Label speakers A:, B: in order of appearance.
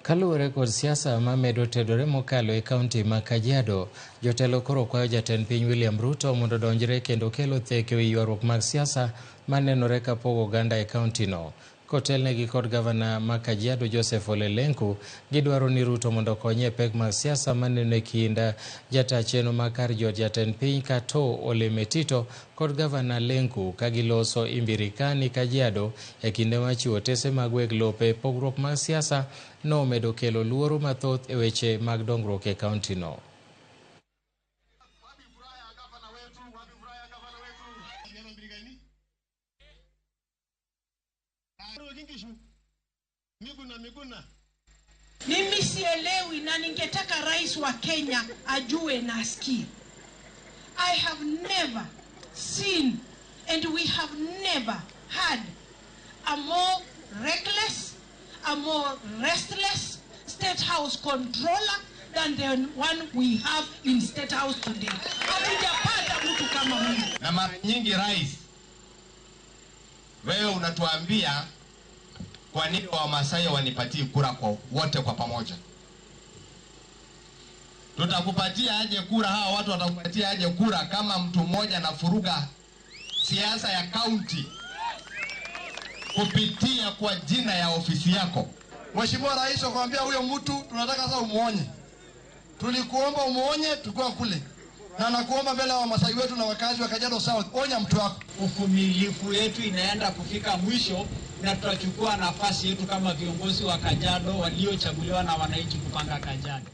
A: Kaluwore kod siasa mamedo tedore mokalo e kaunti ma Kajiado, jotelo koro kwayo jatend piny William Ruto mondo odonjre kendo kelo thek ewi ywaruok mag siasa manenore ka pogo oganda e kauntino. Kotelnegi kod gavana ma Kajiado Joseph Ole Lenku, gidwaro ni Ruto mondo okony e pek mag siasa maneno e kind jata chenro ma kar jot jatend piny Katoo Ole Metito kod gavana Lenku ka giloso Imbirikani Kajiado e kinde mar chiwo otese mag weg lope. Pogruok mag siasa nomedo kelo luoro mathoth e weche mag dongruok e kauntino.
B: Mimi sielewi na ningetaka rais wa Kenya ajue na asikie. I have never seen and we have never had a more reckless, a more restless State House controller than the one we have in State House today. Hatujapata mtu kama huyu.
C: Na mara nyingi rais, wewe unatuambia kwa nini Wamasai wanipatie kura kwa wote kwa pamoja? Tutakupatia aje kura? Hawa watu watakupatia aje kura kama mtu mmoja anafuruga siasa ya kaunti kupitia kwa jina ya ofisi yako?
D: Mheshimiwa Rais akamwambia huyo mtu tunataka sasa umuonye. Tulikuomba umuonye tukiwa kule. Na nakuomba mbele ya Wamasai wetu na wakazi wa Kajiado South, onya mtu wako.
E: Uvumilivu yetu inaenda kufika mwisho na tutachukua nafasi yetu kama viongozi wa Kajiado waliochaguliwa na wananchi kupanga Kajiado.